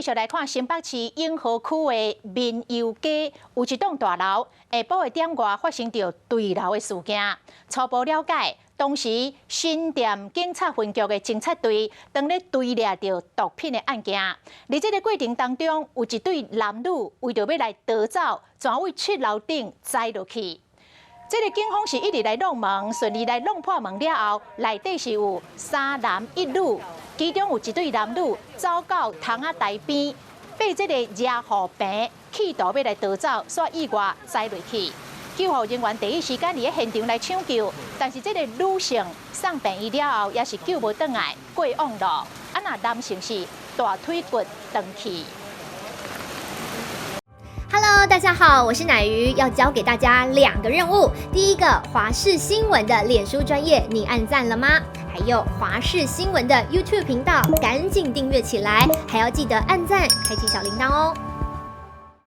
續來看新北市永和區的民優街，有一棟大樓下晡的點外發生著墜樓的事件。初步了解，當時新店警察分局的偵察隊當咧追掠著毒品的案件，佇這个過程當中，有一對男女為著欲來逃走，轉位七樓頂栽落去。這个警方是一直來挵門，順利來挵破門了後，內底是有三男一女，其中有一對男女走到窗仔台邊，爬這个遮護棚，企圖欲來逃走，煞意外栽落去。救護人員第一時間佇現場來搶救，但是這个女性送病院了後，也是救無轉來，過往囉。啊，若男性是大腿骨斷去。 Hello，大家好，我是乃瑜，要交給大家兩個任務。第一個，華視新聞的臉書專頁，你按讚了嗎？還有華視新聞的 YouTube 頻道，趕緊訂閱起來，還要記得按讚，開啟小鈴鐺哦。